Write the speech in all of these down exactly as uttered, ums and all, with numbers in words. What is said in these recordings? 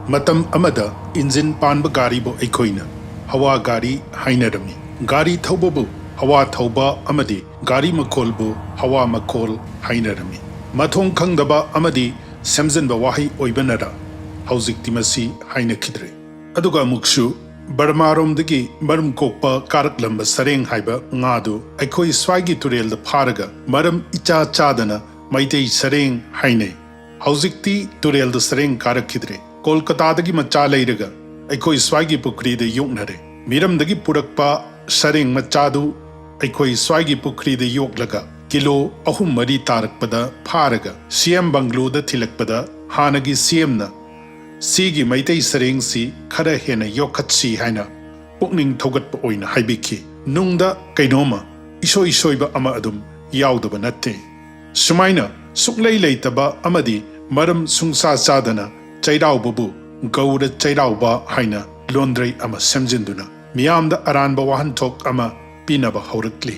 ꯃꯇꯝ ꯑꯃꯗ ꯏꯟꯖꯤꯟ ꯄꯥꯟꯕ ꯒꯥꯔꯤꯕꯨ ꯑꯩꯈꯣꯏꯅ ꯍꯋꯥ ꯒꯥꯔꯤ ꯍꯥꯏꯅꯔꯝꯃꯤ꯫ ꯒꯥꯔꯤ ꯊꯧꯕꯕꯨ ꯍꯋꯥ ꯊꯧꯕ ꯑꯃꯗꯤ ꯒꯥꯔꯤ ꯃꯈꯣꯜꯕꯨ ꯍꯋꯥ ꯃꯈꯣꯜ ꯍꯥꯏꯅꯔꯝꯃꯤ꯫ ꯃꯊꯣꯡ ꯈꯪꯗꯕ ꯑꯃꯗꯤ ꯁꯦꯝꯖꯤꯟꯕ ꯋꯥꯍꯩ ꯑꯣꯏꯕꯅꯔ ꯍꯧꯖꯤꯛꯇꯤ ꯃꯁꯤ ꯍꯥꯏꯅꯈꯤꯗ꯭ꯔꯦ꯫ ꯑꯗꯨꯒ ꯑꯃꯨꯛꯁꯨ ꯕꯔꯃꯥꯔꯣꯝꯗꯒꯤ ꯃꯔꯨꯝ ꯀꯣꯛꯄ ꯀꯥꯔꯛꯂꯝꯕ ꯁꯔꯦꯡ ꯍꯥꯏꯕ ꯉꯥꯗꯨ ꯑꯩꯈꯣꯏ ꯁ꯭ꯋꯥꯏꯒꯤ ꯇꯨꯔꯦꯜꯗ ꯐꯥꯔꯒ ꯃꯔꯝ ꯏꯆꯥ ꯆꯥꯗꯅ ꯃꯩꯇꯩ ꯁꯔꯦꯡ ꯍꯥꯏꯅꯩ꯫ ꯍꯧꯖꯤꯛꯇꯤ ꯇꯨꯔꯦꯜꯗ ꯁꯔꯦꯡ ꯀꯥꯔꯛꯈꯤꯗ꯭ꯔꯦ꯫ ꯀꯣꯜꯀꯇꯥꯗꯒꯤ ꯃꯆꯥ ꯂꯩꯔꯒ ꯑꯩꯈꯣꯏ ꯁ꯭ꯋꯥꯏꯒꯤ ꯄꯨꯈ꯭ꯔꯤꯗ ꯌꯣꯛꯅꯔꯦ꯫ ꯃꯤꯔꯝꯗꯒꯤ ꯄꯨꯔꯛꯄ ꯁꯔꯦꯡ ꯃꯆꯥꯗꯨ ꯑꯩꯈꯣꯏ ꯁ꯭ꯋꯥꯏꯒꯤ ꯄꯨꯈ꯭ꯔꯤꯗ ꯌꯣꯛꯂꯒ ꯀꯤꯂꯣ ꯑꯍꯨꯝ ꯃꯔꯤ ꯇꯥꯔꯛꯄꯗ ꯐꯥꯔꯒ ꯁꯤ ꯑꯦꯝ ꯕꯪꯒ꯭ꯂꯣꯗ ꯊꯤꯜꯂꯛꯄꯗ ꯍꯥꯟꯅꯒꯤ ꯁꯤ ꯑꯦꯝꯅ ꯁꯤꯒꯤ ꯃꯩꯇꯩ ꯁꯔꯦꯡꯁꯤ ꯈꯔ ꯍꯦꯟꯅ ꯌꯣꯛꯈꯠꯁꯤ ꯍꯥꯏꯅ ꯄꯨꯛꯅꯤꯡ ꯊꯧꯒꯠꯄ ꯑꯣꯏꯅ ꯍꯥꯏꯕꯤꯈꯤ꯫ ꯅꯨꯡꯗ ꯀꯩꯅꯣꯝꯃ ꯏꯁꯣꯏ ꯁꯣꯏꯕ ꯑꯃ ꯑꯗꯨꯝ ꯌꯥꯎꯗꯕ ꯅꯠꯇꯦ꯫ ꯁꯨꯃꯥꯏꯅ ꯁꯨꯡꯂꯩ ꯂꯩꯇꯕ ꯑꯃꯗꯤ ꯃꯔꯝ ꯁꯨꯡꯆꯥ ꯆꯥꯗꯅ ꯆꯩꯔꯥꯎꯕꯕꯨ ꯒꯧꯔ ꯆꯩꯔꯥꯎꯕ ꯍꯥꯏꯅ ꯂꯣꯟꯗ꯭ꯔꯩ ꯑꯃ ꯁꯦꯝꯖꯤꯟꯗꯨꯅ ꯃꯤꯌꯥꯝꯗ ꯑꯔꯥꯟꯕ ꯋꯥꯍꯟꯊꯣꯛ ꯑꯃ ꯄꯤꯅꯕ ꯍꯧꯔꯛꯂꯤ꯫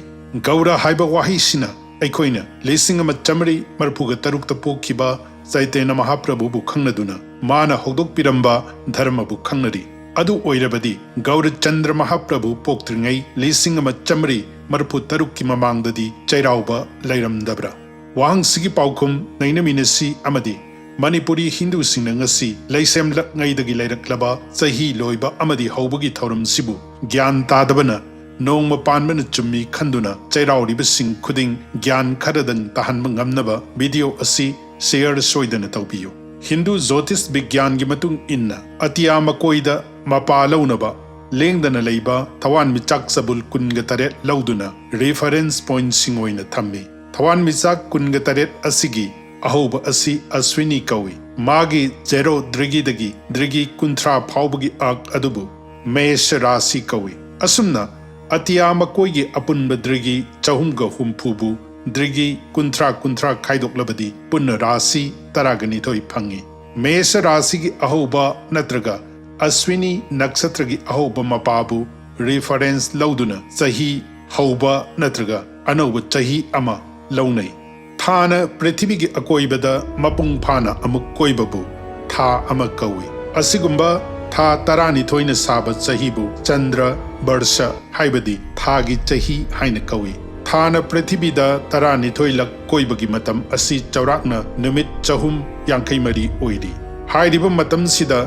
ꯒꯧꯔ ꯍꯥꯏꯕ ꯋꯥꯍꯩꯁꯤꯅ ꯑꯩꯈꯣꯏꯅ ꯂꯤꯁꯤꯡ ꯑꯃ ꯆꯥꯃꯔꯤ ꯃꯔꯤꯐꯨꯒ ꯇꯔꯨꯛꯇ ꯄꯣꯛꯈꯤꯕ ꯆꯩꯇꯟꯌ ꯃꯍꯥꯄ꯭ꯔꯚꯨꯕꯨ ꯈꯪꯅꯗꯨꯅ ꯃꯥꯅ ꯍꯧꯗꯣꯛꯄꯤꯔꯝꯕ ꯙꯔꯃꯕꯨ ꯈꯪꯅꯔꯤ꯫ ꯑꯗꯨ ꯑꯣꯏꯔꯕꯗꯤ ꯒꯧꯔꯆꯟꯗ꯭ꯔ ꯃꯍꯥꯄ꯭ꯔꯚꯨ ꯄꯣꯛꯇ꯭ꯔꯤꯉꯩ ꯂꯤꯁꯤꯡ ꯑꯃ ꯆꯥꯃꯔꯤ ꯃꯔꯤꯐꯨ ꯇꯔꯨꯛꯀꯤ ꯃꯃꯥꯡꯗꯗꯤ ꯆꯩꯔꯥꯎꯕ ꯂꯩꯔꯝꯗꯕ꯭ꯔꯥ? ꯋꯥꯍꯪꯁꯤꯒꯤ ꯄꯥꯎꯈꯨꯝ ꯅꯩꯅꯃꯤꯟꯅꯁꯤ ꯑꯃꯗꯤ ꯃꯅꯤꯄꯨꯔꯤ ꯍꯤꯟꯗꯨꯁꯤꯡꯅ ꯉꯁꯤ ꯂꯩꯁꯦꯝꯂꯛꯉꯩꯗꯒꯤ ꯂꯩꯔꯛꯂꯕ ꯆꯍꯤ ꯂꯣꯏꯕ ꯑꯃꯗꯤ ꯍꯧꯕꯒꯤ ꯊꯧꯔꯝꯁꯤꯕꯨ ꯒ꯭ꯌꯥꯟ ꯇꯥꯗꯕꯅ ꯅꯣꯡꯃ ꯄꯥꯟꯕꯅ ꯆꯨꯝꯃꯤ ꯈꯟꯗꯨꯅ ꯆꯩꯔꯥꯎꯔꯤꯕꯁꯤꯡ ꯈꯨꯗꯤꯡ ꯒ꯭ꯌꯥꯟ ꯈꯔꯗꯪ ꯇꯥꯍꯟꯕ ꯉꯝꯅꯕ ꯚꯤꯗꯤꯑꯣ ꯑꯁꯤ ꯁꯦꯌꯔ ꯁꯣꯏꯗꯅ ꯇꯧꯕꯤꯌꯨ꯫ ꯍꯤꯟꯗꯨ ꯖꯣꯇꯤꯁ ꯕꯤꯒ꯭ꯌꯥꯟꯒꯤ ꯃꯇꯨꯡ ꯏꯟꯅ ꯑꯇꯤꯌꯥ ꯃꯀꯣꯏꯗ ꯃꯄꯥ ꯂꯧꯅꯕ ꯂꯦꯡꯗꯅ ꯂꯩꯕ ꯊꯋꯥꯟꯃꯤꯆꯥꯛ ꯆꯕꯨꯜ ꯀꯨꯟꯒ ꯇꯔꯦꯠ ꯂꯧꯗꯨꯅ ꯔꯤꯐꯔꯦꯟꯁ ꯄꯣꯏꯟꯠꯁꯤꯡ ꯑꯣꯏꯅ ꯊꯝꯃꯤ꯫ ꯊꯋꯥꯟꯃꯤꯆꯥꯛ ꯀꯨꯟꯒ ꯇꯔꯦꯠ ꯑꯁꯤꯒꯤ ꯑꯍꯧꯕ ꯑꯁꯤ ꯑꯁ꯭ꯋꯤꯅꯤ ꯀꯧꯏ꯫ ꯃꯥꯒꯤ ꯖꯦꯔꯣ ꯗ꯭ꯔꯤꯒꯤꯗꯒꯤ ꯗ꯭ꯔꯤꯒꯤ ꯀꯨꯟꯊ꯭ꯔꯥ ꯐꯥꯎꯕꯒꯤ ꯑꯥꯛ ꯑꯗꯨꯕꯨ ꯃꯦꯁ ꯔꯥꯁꯤ ꯀꯧꯏ꯫ ꯑꯁꯨꯝꯅ ꯑꯇꯤꯌꯥ ꯃꯀꯣꯏꯒꯤ ꯑꯄꯨꯟꯕ ꯗ꯭ꯔꯤꯒꯤ ꯆꯍꯨꯝꯒ ꯍꯨꯝꯐꯨꯕꯨ ꯗ꯭ꯔꯤꯒꯤ ꯀꯨꯟꯊ꯭ꯔꯥ ꯀꯨꯟꯊ꯭ꯔꯥ ꯈꯥꯏꯗꯣꯛꯂꯕꯗꯤ ꯄꯨꯟꯅ ꯔꯥꯁꯤ ꯇꯔꯥꯒ ꯅꯤꯊꯣꯏ ꯐꯪꯏ꯫ ꯃꯦꯁ ꯔꯥꯁꯤꯒꯤ ꯑꯍꯧꯕ ꯅꯠꯇ꯭ꯔꯒ ꯑꯁ꯭ꯋꯤꯅꯤ ꯅꯛꯁꯇ꯭ꯔꯒꯤ ꯑꯍꯧꯕ ꯃꯄꯥꯕꯨ ꯔꯤꯐꯔꯦꯟꯁ ꯂꯧꯗꯨꯅ ꯆꯍꯤ ꯍꯧꯕ ꯅꯠꯇ꯭ꯔꯒ ꯑꯅꯧꯕ ꯆꯍꯤ ꯑꯃ ꯂꯧꯅꯩ꯫ ꯊꯥꯅ ꯄ꯭ꯔꯤꯊꯤꯕꯤꯒꯤ ꯑꯀꯣꯏꯕꯗ ꯃꯄꯨꯡ ꯐꯥꯅ ꯑꯃꯨꯛ ꯀꯣꯏꯕꯕꯨ ꯊꯥ ꯑꯃ ꯀꯧꯏ꯫ ꯑꯁꯤꯒꯨꯝꯕ ꯊꯥ ꯇꯔꯥꯅꯤꯊꯣꯏꯅ ꯁꯥꯕ ꯆꯍꯤꯕꯨ ꯆꯟꯗ꯭ꯔ ꯕꯔꯁ, ꯍꯥꯏꯕꯗꯤ ꯊꯥꯒꯤ ꯆꯍꯤ ꯍꯥꯏꯅ ꯀꯧꯏ꯫ ꯊꯥꯅ ꯄ꯭ꯔꯤꯊꯤꯕꯤꯗ ꯇꯔꯥꯅꯤꯊꯣꯏꯂꯛ ꯀꯣꯏꯕꯒꯤ ꯃꯇꯝ ꯑꯁꯤ ꯆꯥꯎꯔꯥꯛꯅ ꯅꯨꯃꯤꯠ ꯆꯍꯨꯝ ꯌꯥꯡꯈꯩ ꯃꯔꯤ ꯑꯣꯏꯔꯤ꯫ ꯍꯥꯏꯔꯤꯕ ꯃꯇꯝꯁꯤꯗ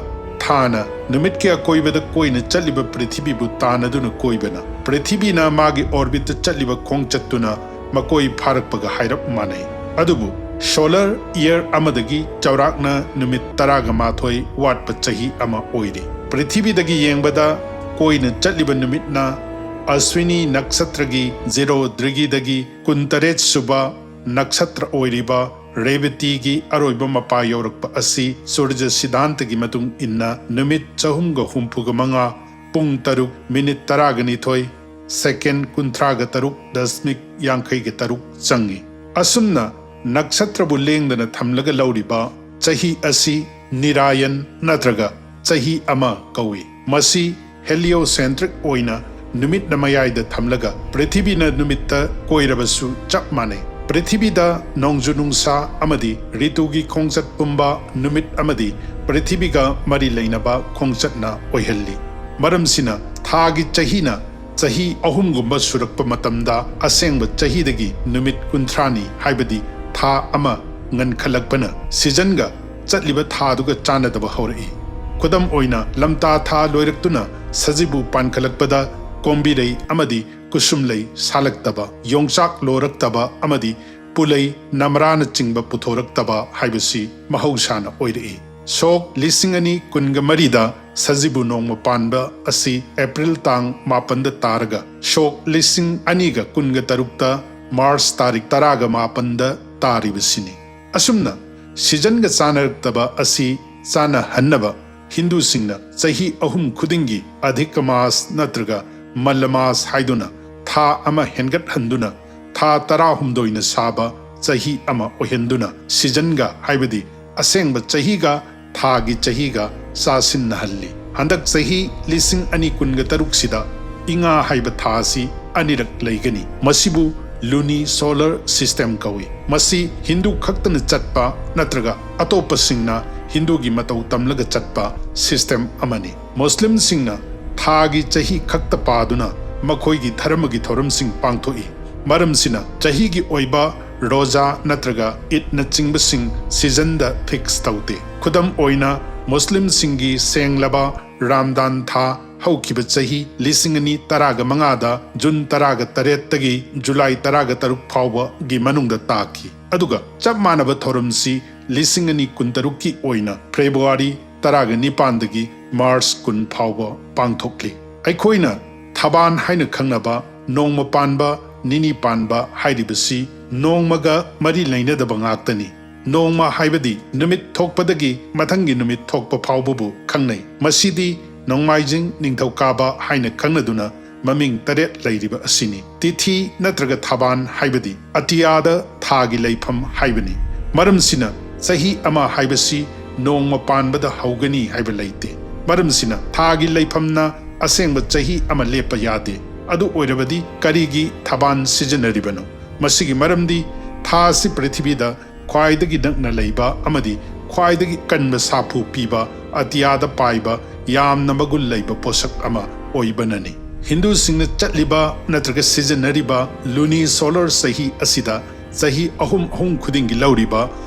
ꯊꯥꯅ ꯅꯨꯃꯤꯠꯀꯤ ꯑꯀꯣꯏꯕꯗ ꯀꯣꯏꯅ ꯆꯠꯂꯤꯕ ꯄ꯭ꯔꯤꯊꯤꯕꯤꯕꯨ ꯇꯥꯟꯅꯗꯨꯅ ꯀꯣꯏꯕꯅ, ꯄ꯭ꯔꯤꯊꯤꯕꯤꯅ ꯃꯥꯒꯤ ꯑꯣꯔꯕꯤꯠꯇ ꯆꯠꯂꯤꯕ ꯈꯣꯡꯆꯠꯇꯨꯅ ꯃꯀꯣꯏ ꯐꯥꯔꯛꯄꯒ ꯍꯥꯏꯔꯞ ꯃꯥꯟꯅꯩ꯫ ꯑꯗꯨꯕꯨ ꯁꯣꯂꯔ ꯏꯌꯔ ꯑꯃꯗꯒꯤ ꯆꯥꯎꯔꯥꯛꯅ ꯅꯨꯃꯤꯠ ꯇꯔꯥꯒ ꯃꯥꯊꯣꯏ ꯋꯥꯠꯄ ꯆꯍꯤ ꯑꯃ ꯑꯣꯏꯔꯤ꯫ ꯄ꯭ꯔꯤꯊꯤꯕꯤꯗꯒꯤ ꯌꯦꯡꯕꯗ ꯀꯣꯏꯅ ꯆꯠꯂꯤꯕ ꯅꯨꯃꯤꯠꯅ ꯑꯁ꯭ꯋꯤꯅꯤ ꯅꯛꯁꯇ꯭ꯔꯒꯤ ꯖꯦꯔꯣ ꯗ꯭ꯔꯤꯒꯤꯗꯒꯤ ꯀꯨꯟꯇꯔꯦꯠ ꯁꯨꯕ ꯅꯛꯁꯇ꯭ꯔ ꯑꯣꯏꯔꯤꯕ ꯔꯦꯕꯇꯤꯒꯤ ꯑꯔꯣꯏꯕ ꯃꯄꯥ ꯌꯧꯔꯛꯄ ꯑꯁꯤ ꯁꯨꯔꯖ ꯁꯤꯗꯥꯟꯇꯒꯤ ꯃꯇꯨꯡ ꯏꯟꯅ ꯅꯨꯃꯤꯠ ꯆꯍꯨꯝꯒ ꯍꯨꯝꯐꯨꯒ ꯃꯉꯥ, ꯄꯨꯡ ꯇꯔꯨꯛ, ꯃꯤꯅꯤꯠ ꯇꯔꯥꯒ ꯅꯤꯊꯣꯏ, ꯁꯦꯀꯦꯟ ꯀꯨꯟꯊ꯭ꯔꯥꯒ ꯇꯔꯨꯛ ꯗꯁꯃꯤꯛ ꯌꯥꯡꯈꯩꯒ ꯇꯔꯨꯛ ꯆꯪꯏ꯫ ꯑꯁꯨꯝꯅ ꯅꯛꯁꯇ꯭ꯔꯕꯨ ꯂꯦꯡꯗꯅ ꯊꯝꯂꯒ ꯂꯧꯔꯤꯕ ꯆꯍꯤ ꯑꯁꯤ ꯅꯤꯔꯥꯌꯟ ꯅꯠꯇ꯭ꯔꯒ ꯆꯍꯤ ꯑꯃ ꯀꯧꯏ꯫ ꯃꯁꯤ ꯍꯦꯂꯤꯑꯣꯁꯦꯟꯇ꯭ꯔꯤꯛ ꯑꯣꯏꯅ ꯅꯨꯃꯤꯠꯅ ꯃꯌꯥꯏꯗ ꯊꯝꯂꯒ ꯄ꯭ꯔꯤꯊꯤꯕꯤꯅ ꯅꯨꯃꯤꯠꯇ ꯀꯣꯏꯔꯕꯁꯨ ꯆꯞ ꯃꯥꯟꯅꯩ꯫ ꯄ꯭ꯔꯤꯊꯤꯕꯤꯗ ꯅꯣꯡꯖꯨ ꯅꯨꯡꯁꯥ ꯑꯃꯗꯤ ꯔꯤꯇꯨꯒꯤ ꯈꯣꯡꯆꯠ ꯄꯨꯝꯕ ꯅꯨꯃꯤꯠ ꯑꯃꯗꯤ ꯄ꯭ꯔꯤꯊꯤꯕꯤꯒ ꯃꯔꯤ ꯂꯩꯅꯕ ꯈꯣꯡꯆꯠꯅ ꯑꯣꯏꯍꯜꯂꯤ꯫ ꯃꯔꯝꯁꯤꯅ ꯊꯥꯒꯤ ꯆꯍꯤꯅ ꯆꯍꯤ ꯑꯍꯨꯝꯒꯨꯝꯕ ꯁꯨꯔꯛꯄ ꯃꯇꯝꯗ ꯑꯁꯦꯡꯕ ꯆꯍꯤꯗꯒꯤ ꯅꯨꯃꯤꯠ ꯀꯨꯟꯊ꯭ꯔꯥꯅꯤ, ꯍꯥꯏꯕꯗꯤ ꯊꯥ ꯑꯃ ꯉꯟꯈꯠꯂꯛꯄꯅ ꯁꯤꯖꯟꯒ ꯆꯠꯂꯤꯕ ꯊꯥꯗꯨꯒ ꯆꯥꯟꯅꯗꯕ ꯍꯧꯔꯛꯏ꯫ ꯈꯨꯗꯝ ꯑꯣꯏꯅ, ꯂꯝꯇꯥ ꯊꯥ ꯂꯣꯏꯔꯛꯇꯨꯅ ꯁꯖꯤꯕꯨ ꯄꯥꯟꯈꯠꯂꯛꯄꯗ ꯀꯣꯝꯕꯤꯔꯩ ꯑꯃꯗꯤ ꯀꯨꯁꯨꯝꯂꯩ ꯁꯥꯠꯂꯛꯇꯕ, ꯌꯣꯡꯆꯥꯛ ꯂꯣꯔꯛꯇꯕ ꯑꯃꯗꯤ ꯄꯨꯂꯩ ꯅꯝꯔꯥꯅꯆꯤꯡꯕ ꯄꯨꯊꯣꯔꯛꯇꯕ ꯍꯥꯏꯕꯁꯤ ꯃꯍꯧꯁꯥꯅ ꯑꯣꯏꯔꯛꯏ꯫ ꯁꯣꯛ ꯂꯤꯁꯤꯡ ꯑꯅꯤ ꯀꯨꯟꯒ ꯃꯔꯤꯗ ꯁꯖꯤꯕꯨ ꯅꯣꯡꯃ ꯄꯥꯟꯕ ꯑꯁꯤ ꯑꯦꯄ꯭ꯔꯤꯜ ꯇꯥꯡ ꯃꯥꯄꯟꯗ ꯇꯥꯔꯒ ꯁꯣꯛ ꯂꯤꯁꯤꯡ ꯑꯅꯤꯒ ꯀꯨꯟꯒ ꯇꯔꯨꯛꯇ ꯃꯥꯔꯆ ꯇꯥꯔꯤꯛ ꯇꯔꯥꯒ ꯃꯥꯄꯟꯗ ꯇꯥꯔꯤꯕꯁꯤꯅꯤ꯫ ꯑꯁꯨꯝꯅ ꯁꯤꯖꯟꯒ ꯆꯥꯟꯅꯔꯛꯇꯕ ꯑꯁꯤ ꯆꯥꯟꯅꯍꯟꯅꯕ ꯍꯤꯟꯗꯨꯁꯤꯡꯅ ꯆꯍꯤ ꯑꯍꯨꯝ ꯈꯨꯗꯤꯡꯒꯤ ꯑꯙꯤꯀ ꯃꯥꯁ ꯅꯠꯇ꯭ꯔꯒ ꯃꯜꯂ ꯃꯥꯁ ꯍꯥꯏꯗꯨꯅ ꯊꯥ ꯑꯃ ꯍꯦꯟꯒꯠꯍꯟꯗꯨꯅ ꯊꯥ ꯇꯔꯥꯍꯨꯝꯗꯣꯏꯅ ꯁꯥꯕ ꯆꯍꯤ ꯑꯃ ꯑꯣꯏꯍꯟꯗꯨꯅ ꯁꯤꯖꯟꯒ, ꯍꯥꯏꯕꯗꯤ ꯑꯁꯦꯡꯕ ꯆꯍꯤꯒ ꯊꯥꯒꯤ ꯆꯍꯤꯒ ꯆꯥꯁꯤꯟꯅꯍꯜꯂꯤ꯫ ꯍꯟꯗꯛ ꯆꯍꯤ ꯂꯤꯁꯤꯡ ꯑꯅꯤ ꯀꯨꯟꯒ ꯇꯔꯨꯛꯁꯤꯗ ꯏꯉꯥ ꯍꯥꯏꯕ ꯊꯥ ꯑꯁꯤ ꯑꯅꯤꯔꯛ ꯂꯩꯒꯅꯤ꯫ ꯃꯁꯤꯕꯨ ꯂꯨꯅꯤ ꯁꯣꯂꯔ ꯁꯤꯁꯇꯦꯝ ꯀꯧꯏ꯫ ꯃꯁꯤ ꯍꯤꯟꯗꯨ ꯈꯛꯇꯅ ꯆꯠꯄ ꯅꯠꯇ꯭ꯔꯒ ꯑꯇꯣꯞꯄꯁꯤꯡꯅ ꯍꯤꯟꯗꯨꯒꯤ ꯃꯇꯧ ꯇꯝꯂꯒ ꯆꯠꯄ ꯁꯤꯁꯇꯦꯝ ꯑꯃꯅꯤ꯫ ꯃꯨꯁꯂꯤꯝꯁꯤꯡꯅ ꯊꯥꯒꯤ ꯆꯍꯤ ꯈꯛꯇ ꯄꯥꯗꯨꯅ ꯃꯈꯣꯏꯒꯤ ꯙꯔꯃꯒꯤ ꯊꯧꯔꯝꯁꯤꯡ ꯄꯥꯡꯊꯣꯛꯏ꯫ ꯃꯔꯝꯁꯤꯅ ꯆꯍꯤꯒꯤ ꯑꯣꯏꯕ ꯔꯣꯖꯥ ꯅꯠꯇ꯭ꯔꯒ ꯏꯗꯅꯆꯤꯡꯕꯁꯤꯡ ꯁꯤꯖꯟꯗ ꯐꯤꯛꯁ ꯇꯧꯗꯦ꯫ ꯈꯨꯗꯝ ꯑꯣꯏꯅ, ꯃꯨꯁꯂꯤꯝꯁꯤꯡꯒꯤ ꯁꯦꯡꯂꯕ ꯔꯥꯝꯗꯥꯟ ꯊꯥ ꯍꯧꯈꯤꯕ ꯆꯍꯤ ꯂꯤꯁꯤꯡ ꯑꯅꯤ ꯇꯔꯥꯒ ꯃꯉꯥꯗ ꯖꯨꯟ ꯇꯔꯥꯒ ꯇꯔꯦꯠꯇꯒꯤ ꯖꯨꯂꯥꯏ ꯇꯔꯥꯒ ꯇꯔꯨꯛ ꯐꯥꯎꯕꯒꯤ ꯃꯅꯨꯡꯗ ꯇꯥꯈꯤ꯫ ꯑꯗꯨꯒ ꯆꯞ ꯃꯥꯟꯅꯕ ꯊꯧꯔꯝꯁꯤ ꯂꯤꯁꯤꯡ ꯑꯅꯤ ꯀꯨꯟꯇꯔꯨꯛꯀꯤ ꯑꯣꯏꯅ ꯐꯦꯕ꯭ꯔꯨꯋꯥꯔꯤ ꯇꯔꯥꯒ ꯅꯤꯄꯥꯟꯗꯒꯤ ꯃꯥꯔꯆ ꯀꯨꯟ ꯐꯥꯎꯕ ꯄꯥꯡꯊꯣꯛꯂꯤ꯫ ꯑꯩꯈꯣꯏꯅ ꯊꯥꯕꯥꯟ ꯍꯥꯏꯅ ꯈꯪꯅꯕ ꯅꯣꯡꯃ ꯄꯥꯟꯕ, ꯅꯤꯅꯤ ꯄꯥꯟꯕ ꯍꯥꯏꯔꯤꯕꯁꯤ ꯅꯣꯡꯃꯒ ꯃꯔꯤ ꯂꯩꯅꯗꯕ ꯉꯥꯛꯇꯅꯤ꯫ ꯅꯣꯡꯃ ꯍꯥꯏꯕꯗꯤ ꯅꯨꯃꯤꯠ ꯊꯣꯛꯄꯗꯒꯤ ꯃꯊꯪꯒꯤ ꯅꯨꯃꯤꯠ ꯊꯣꯛꯄ ꯐꯥꯎꯕꯕꯨ ꯈꯪꯅꯩ꯫ ꯃꯁꯤꯗꯤ ꯅꯣꯡꯃꯥꯏꯖꯤꯡ, ꯅꯤꯡꯊꯧꯀꯥꯕ ꯍꯥꯏꯅ ꯈꯪꯅꯗꯨꯅ ꯃꯃꯤꯡ ꯇꯔꯦꯠ ꯂꯩꯔꯤꯕ ꯑꯁꯤꯅꯤ꯫ ꯇꯤꯊꯤ ꯅꯠꯇ꯭ꯔꯒ ꯊꯥꯕꯥꯟ ꯍꯥꯏꯕꯗꯤ ꯑꯇꯤꯌꯥꯗ ꯊꯥꯒꯤ ꯂꯩꯐꯝ ꯍꯥꯏꯕꯅꯤ꯫ ꯃꯔꯝꯁꯤꯅ ꯆꯍꯤ ꯑꯃ ꯍꯥꯏꯕꯁꯤ ꯅꯣꯡꯃ ꯄꯥꯟꯕꯗ ꯍꯧꯒꯅꯤ ꯍꯥꯏꯕ ꯂꯩꯇꯦ꯫ ꯃꯔꯝꯁꯤꯅ ꯊꯥꯒꯤ ꯂꯩꯐꯝꯅ ꯑꯁꯦꯡꯕ ꯆꯍꯤ ꯑꯃ ꯂꯦꯞꯄ ꯌꯥꯗꯦ꯫ ꯑꯗꯨ ꯑꯣꯏꯔꯕꯗꯤ ꯀꯔꯤꯒꯤ ꯊꯥꯕꯥꯟ ꯁꯤꯖꯤꯟꯅꯔꯤꯕꯅꯣ? ꯃꯁꯤꯒꯤ ꯃꯔꯝꯗꯤ ꯊꯥ ꯑꯁꯤ ꯄ꯭ꯔꯤꯊꯤꯕꯤꯗ ꯈ꯭ꯋꯥꯏꯗꯒꯤ ꯅꯛꯅ ꯂꯩꯕ ꯑꯃꯗꯤ ꯈ꯭ꯋꯥꯏꯗꯒꯤ ꯀꯟꯕ ꯁꯥꯐꯨ ꯄꯤꯕ, ꯑꯇꯤꯌꯥꯗ ꯄꯥꯏꯕ ꯌꯥꯝꯅ ꯃꯒꯨꯟ ꯂꯩꯕ ꯄꯣꯠꯁꯛ ꯑꯃ ꯑꯣꯏꯕꯅꯅꯤ꯫ ꯍꯤꯟꯗꯨꯁꯤꯡꯅ ꯆꯠꯂꯤꯕ ꯅꯠꯇ꯭ꯔꯒ ꯁꯤꯖꯤꯟꯅꯔꯤꯕ ꯂꯨꯅꯤ ꯁꯣꯂꯔ ꯆꯍꯤ ꯑꯁꯤꯗ ꯆꯍꯤ ꯑꯍꯨꯝ ꯑꯍꯨꯝ ꯈꯨꯗꯤꯡꯒꯤ ꯂꯧꯔꯤꯕ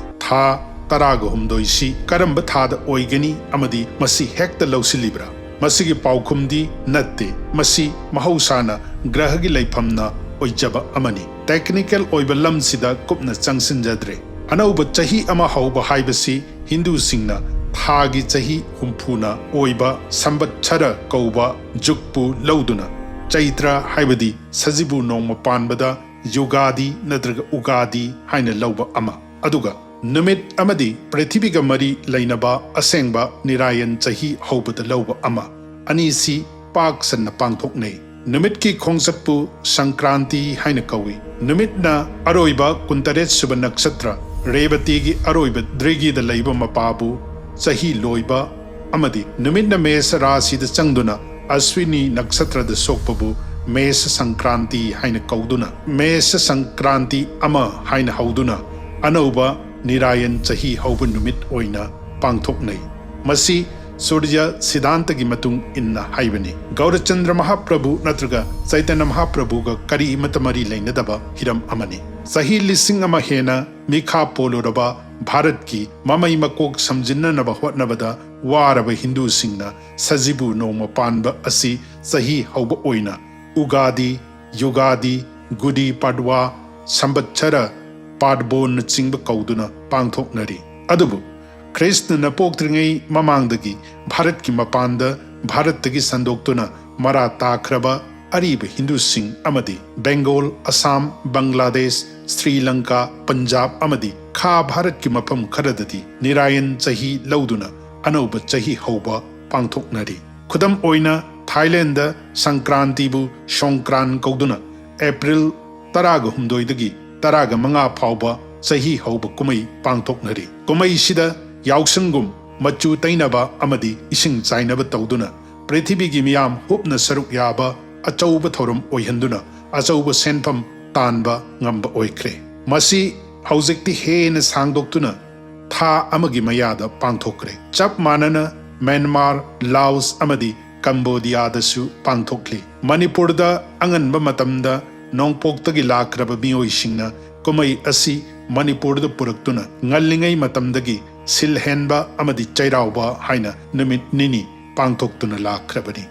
ꯊꯥ ꯇꯔꯥꯒ ꯍꯨꯝꯗꯣꯏꯁꯤ ꯀꯔꯝꯕ ꯊꯥꯗ ꯑꯣꯏꯒꯅꯤ ꯑꯃꯗꯤ ꯃꯁꯤ ꯍꯦꯛꯇ ꯂꯧꯁꯤꯜꯂꯤꯕ꯭ꯔꯥ? ꯃꯁꯤꯒꯤ ꯄꯥꯎꯈꯨꯝꯗꯤ ꯅꯠꯇꯦ꯫ ꯃꯁꯤ ꯃꯍꯧꯁꯥꯅ ꯒ꯭ꯔꯍꯒꯤ ꯂꯩꯐꯝꯅ ꯑꯣꯏꯖꯕ ꯑꯃꯅꯤ꯫ ꯇꯦꯛꯅꯤꯀꯦꯜ ꯑꯣꯏꯕ ꯂꯝꯁꯤꯗ ꯀꯨꯞꯅ ꯆꯪꯁꯤꯟꯖꯗ꯭ꯔꯦ꯫ ꯑꯅꯧꯕ ꯆꯍꯤ ꯑꯃ ꯍꯧꯕ ꯍꯥꯏꯕꯁꯤ ꯍꯤꯟꯗꯨꯁꯤꯡꯅ ꯊꯥꯒꯤ ꯆꯍꯤ ꯍꯨꯝꯐꯨꯅ ꯑꯣꯏꯕ ꯁꯝꯕꯠꯁꯔ ꯀꯧꯕ ꯖꯨꯒꯄꯨ ꯂꯧꯗꯨꯅ ꯆꯩꯇ꯭ꯔ ꯍꯥꯏꯕꯗꯤ ꯁꯖꯤꯕꯨ ꯅꯣꯡꯃ ꯄꯥꯟꯕꯗ ꯌꯨꯒꯥꯗꯤ ꯅꯠꯇ꯭ꯔꯒ ꯎꯒꯥꯗꯤ ꯍꯥꯏꯅ ꯂꯧꯕ ꯑꯃ, ꯑꯗꯨꯒ ꯅꯨꯃꯤꯠ ꯑꯃꯗꯤ ꯄ꯭ꯔꯤꯊꯤꯕꯤꯒ ꯃꯔꯤ ꯂꯩꯅꯕ ꯑꯁꯦꯡꯕ ꯅꯤꯔꯥꯌꯟ ꯆꯍꯤ ꯍꯧꯕꯗ ꯂꯧꯕ ꯑꯃ, ꯑꯅꯤꯁꯤ ꯄꯥꯛ ꯁꯟꯅ ꯄꯥꯡꯊꯣꯛꯅꯩ꯫ ꯅꯨꯃꯤꯠꯀꯤ ꯈꯣꯡꯆꯠꯄꯨ ꯁꯪꯀ꯭ꯔꯥꯟꯇꯤ ꯍꯥꯏꯅ ꯀꯧꯏ꯫ ꯅꯨꯃꯤꯠꯅ ꯑꯔꯣꯏꯕ ꯀꯨꯟꯇꯔꯦꯠ ꯁꯨꯕ ꯅꯛꯁꯇ꯭ꯔ ꯔꯦꯕꯇꯤꯒꯤ ꯑꯔꯣꯏꯕ ꯗ꯭ꯔꯤꯒꯤꯗ ꯂꯩꯕ ꯃꯄꯥꯕꯨ ꯆꯍꯤ ꯂꯣꯏꯕ ꯑꯃꯗꯤ ꯅꯨꯃꯤꯠꯅ ꯃꯦꯁ ꯔꯥꯁꯤꯗ ꯆꯪꯗꯨꯅ ꯑꯁ꯭ꯋꯤꯅꯤ ꯅꯛꯁꯇ꯭ꯔꯗ ꯁꯣꯛꯄꯕꯨ ꯃꯦꯁ ꯁꯪꯀ꯭ꯔꯥꯟꯇꯤ ꯍꯥꯏꯅ ꯀꯧꯗꯨꯅ, ꯃꯦꯁ ꯁꯪꯀ꯭ꯔꯥꯟꯇꯤ ꯑꯃ ꯍꯥꯏꯅ ꯍꯧꯗꯨꯅ ꯑꯅꯧꯕ ꯅꯤꯔꯥꯌꯟ ꯆꯍꯤ ꯍꯧꯕ ꯅꯨꯃꯤꯠ ꯑꯣꯏꯅ ꯄꯥꯡꯊꯣꯛꯅꯩ꯫ ꯃꯁꯤ ꯁꯨꯔꯖ ꯁꯤꯗꯥꯟꯇꯒꯤ ꯃꯇꯨꯡ ꯏꯟꯅ ꯍꯥꯏꯕꯅꯤ꯫ ꯒꯧꯔꯆꯟꯗ꯭ꯔ ꯃꯍꯥꯄ꯭ꯔꯚꯨ ꯅꯠꯇ꯭ꯔꯒ ꯆꯩꯇꯟꯌ ꯃꯍꯥꯄ꯭ꯔꯚꯨꯒ ꯀꯔꯤꯃꯠꯇ ꯃꯔꯤ ꯂꯩꯅꯗꯕ ꯍꯤꯔꯝ ꯑꯃꯅꯤ꯫ ꯆꯍꯤ ꯂꯤꯁꯤꯡ ꯑꯃ ꯍꯦꯟꯅ ꯃꯤꯈꯥ ꯄꯣꯜꯂꯨꯔꯕ ꯚꯥꯔꯠꯀꯤ ꯃꯃꯩ ꯃꯀꯣꯛ ꯁꯝꯖꯤꯟꯅꯅꯕ ꯍꯣꯠꯅꯕꯗ ꯋꯥꯔꯕ ꯍꯤꯟꯗꯨꯁꯤꯡꯅ ꯁꯖꯤꯕꯨ ꯅꯣꯡꯃ ꯄꯥꯟꯕ ꯑꯁꯤ ꯆꯍꯤ ꯍꯧꯕ ꯑꯣꯏꯅ ꯎꯒꯥꯗꯤ, ꯌꯨꯒꯥꯗꯤ, ꯒꯨꯗꯤ ꯄꯥꯗꯋꯥ, ꯁꯝꯕꯠꯁꯔ, ꯄꯥꯗꯕꯣꯟꯅꯆꯤꯡꯕ ꯀꯧꯗꯨꯅ ꯄꯥꯡꯊꯣꯛꯅꯔꯤ꯫ ꯑꯗꯨꯕꯨ ꯈ꯭ꯔꯤꯁꯇꯅ ꯄꯣꯛꯇ꯭ꯔꯤꯉꯩ ꯃꯃꯥꯡꯗꯒꯤ ꯚꯥꯔꯠꯀꯤ ꯃꯄꯥꯟꯗ ꯚꯥꯔꯠꯇꯒꯤ ꯁꯟꯗꯣꯛꯇꯨꯅ ꯃꯔꯥ ꯇꯥꯈ꯭ꯔꯕ ꯑꯔꯤꯕ ꯍꯤꯟꯗꯨꯁꯤꯡ ꯑꯃꯗꯤ ꯕꯦꯡꯒꯣꯜ, ꯑꯁꯥꯝ, ꯕꯪꯒ꯭ꯂꯥꯗꯦꯁ, ꯁ꯭ꯔꯤ ꯂꯪꯀꯥ, ꯄꯟꯖꯥꯕ ꯑꯃꯗꯤ ꯈꯥ ꯚꯥꯔꯠꯀꯤ ꯃꯐꯝ ꯈꯔꯗꯗꯤ ꯅꯤꯔꯥꯌꯟ ꯆꯍꯤ ꯂꯧꯗꯨꯅ ꯑꯅꯧꯕ ꯆꯍꯤ ꯍꯧꯕ ꯄꯥꯡꯊꯣꯛꯅꯔꯤ꯫ ꯈꯨꯗꯝ ꯑꯣꯏꯅ ꯊꯥꯏꯂꯦꯟꯗ ꯁꯪꯀ꯭ꯔꯥꯟꯇꯤꯕꯨ ꯁꯣꯡꯀ꯭ꯔꯥꯟ ꯀꯧꯗꯨꯅ ꯑꯦꯄ꯭ꯔꯤꯜ ꯇꯔꯥꯒ ꯍꯨꯝꯗꯣꯏꯗꯒꯤ ꯇꯔꯥꯒ ꯃꯉꯥ ꯐꯥꯎꯕ ꯆꯍꯤ ꯍꯧꯕ ꯀꯨꯝꯍꯩ ꯄꯥꯡꯊꯣꯛꯅꯔꯤ꯫ ꯀꯨꯝꯍꯩꯁꯤꯗ ꯌꯥꯎꯁꯪꯒꯨꯝ ꯃꯆꯨ ꯇꯩꯅꯕ ꯑꯃꯗꯤ ꯏꯁꯤꯡ ꯆꯥꯏꯅꯕ ꯇꯧꯗꯨꯅ ꯄ꯭ꯔꯤꯊꯤꯕꯤꯒꯤ ꯃꯤꯌꯥꯝ ꯍꯨꯞꯅ ꯁꯔꯨꯛ ꯌꯥꯕ ꯑꯆꯧꯕ ꯊꯧꯔꯝ ꯑꯣꯏꯍꯟꯗꯨꯅ ꯑꯆꯧꯕ ꯁꯦꯟꯐꯝ ꯇꯥꯟꯕ ꯉꯝꯕ ꯑꯣꯏꯈ꯭ꯔꯦ꯫ ꯃꯁꯤ ꯍꯧꯖꯤꯛꯇꯤ ꯍꯦꯟꯅ ꯁꯥꯡꯗꯣꯛꯇꯨꯅ ꯊꯥ ꯑꯃꯒꯤ ꯃꯌꯥꯗ ꯄꯥꯡꯊꯣꯛꯈ꯭ꯔꯦ꯫ ꯆꯞ ꯃꯥꯟꯅꯅ ꯃ꯭ꯌꯥꯟꯃꯥꯔ, ꯂꯥꯎꯁ ꯑꯃꯗꯤ ꯀꯝꯕꯣꯗꯤꯌꯥꯗꯁꯨ ꯄꯥꯡꯊꯣꯛꯂꯤ꯫ ꯃꯅꯤꯄꯨꯔꯗ ꯑꯉꯟꯕ ꯃꯇꯝꯗ ꯅꯣꯡꯄꯣꯛꯇꯒꯤ ꯂꯥꯛꯈ꯭ꯔꯕ ꯃꯤꯑꯣꯏꯁꯤꯡꯅ ꯀꯨꯝꯍꯩ ꯑꯁꯤ ꯃꯅꯤꯄꯨꯔꯗ ꯄꯨꯔꯛꯇꯨꯅ ꯉꯜꯂꯤꯉꯩ ꯃꯇꯝꯗꯒꯤ ꯁꯤꯜ ꯍꯦꯟꯕ ꯑꯃꯗꯤ ꯆꯩꯔꯥꯎꯕ ꯍꯥꯏꯅ ꯅꯨꯃꯤꯠ ꯅꯤꯅꯤ ꯄꯥꯡꯊꯣꯛꯇꯨꯅ ꯂꯥꯛꯈ꯭ꯔꯕꯅꯤ꯫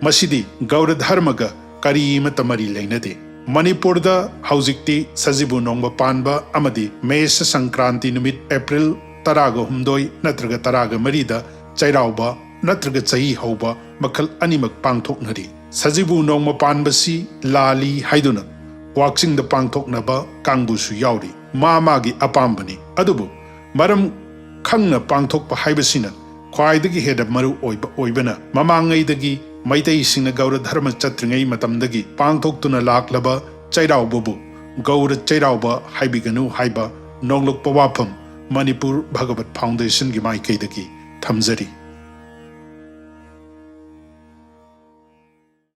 ꯃꯁꯤꯗꯤ ꯒꯧꯔ ꯙꯔꯃꯒ ꯀꯔꯤꯃꯠꯇ ꯃꯔꯤ ꯂꯩꯅꯗꯦ꯫ ꯃꯅꯤꯄꯨꯔꯗ ꯍꯧꯖꯤꯛꯇꯤ ꯁꯖꯤꯕꯨ ꯅꯣꯡꯃ ꯄꯥꯟꯕ ꯑꯃꯗꯤ ꯃꯦꯁ ꯁꯪꯀ꯭ꯔꯥꯟꯇꯤ ꯅꯨꯃꯤꯠ ꯑꯦꯄ꯭ꯔꯤꯜ ꯇꯔꯥꯒ ꯍꯨꯝꯗꯣꯏ ꯅꯠꯇ꯭ꯔꯒ ꯇꯔꯥꯒ ꯃꯔꯤꯗ ꯆꯩꯔꯥꯎꯕ ꯅꯠꯇ꯭ꯔꯒ ꯆꯍꯤ ꯍꯧꯕ ꯃꯈꯜ ꯑꯅꯤꯃꯛ ꯄꯥꯡꯊꯣꯛꯅꯔꯤ꯫ ꯁꯖꯤꯕꯨ ꯅꯣꯡꯃ ꯄꯥꯟꯕꯁꯤ ꯂꯥꯂꯤ ꯍꯥꯏꯗꯨꯅ ꯋꯥꯛꯆꯤꯡꯗ ꯄꯥꯡꯊꯣꯛꯅꯕ ꯀꯥꯡꯕꯨꯁꯨ ꯌꯥꯎꯔꯤ꯫ ꯃꯥ ꯃꯥꯒꯤ ꯑꯄꯥꯝꯕꯅꯤ꯫ ꯑꯗꯨꯕꯨ ꯃꯔꯝ ꯈꯪꯅ ꯄꯥꯡꯊꯣꯛꯄ ꯍꯥꯏꯕꯁꯤꯅ ꯈ꯭ꯋꯥꯏꯗꯒꯤ ꯍꯦꯟꯅ ꯃꯔꯨ ꯑꯣꯏꯕ ꯑꯣꯏꯕꯅ, ꯃꯃꯥꯡꯉꯩꯗꯒꯤ ꯃꯩꯇꯩꯁꯤꯡꯅ ꯒꯧꯔ ꯙꯔꯃ ꯆꯠꯇ꯭ꯔꯤꯉꯩ ꯃꯇꯝꯗꯒꯤ ꯄꯥꯡꯊꯣꯛꯇꯨꯅ ꯂꯥꯛꯂꯕ ꯆꯩꯔꯥꯎꯕꯕꯨ ꯒꯧꯔ ꯆꯩꯔꯥꯎꯕ ꯍꯥꯏꯕꯤꯒꯅꯨ ꯍꯥꯏꯕ ꯅꯣꯡꯂꯨꯛꯄ ꯋꯥꯐꯝ ꯃꯅꯤꯄꯨꯔ ꯚꯒꯕꯠ ꯐꯥꯎꯟꯗꯦꯁꯟꯒꯤ ꯃꯥꯏꯀꯩꯗꯒꯤ ꯊꯝꯖꯔꯤ꯫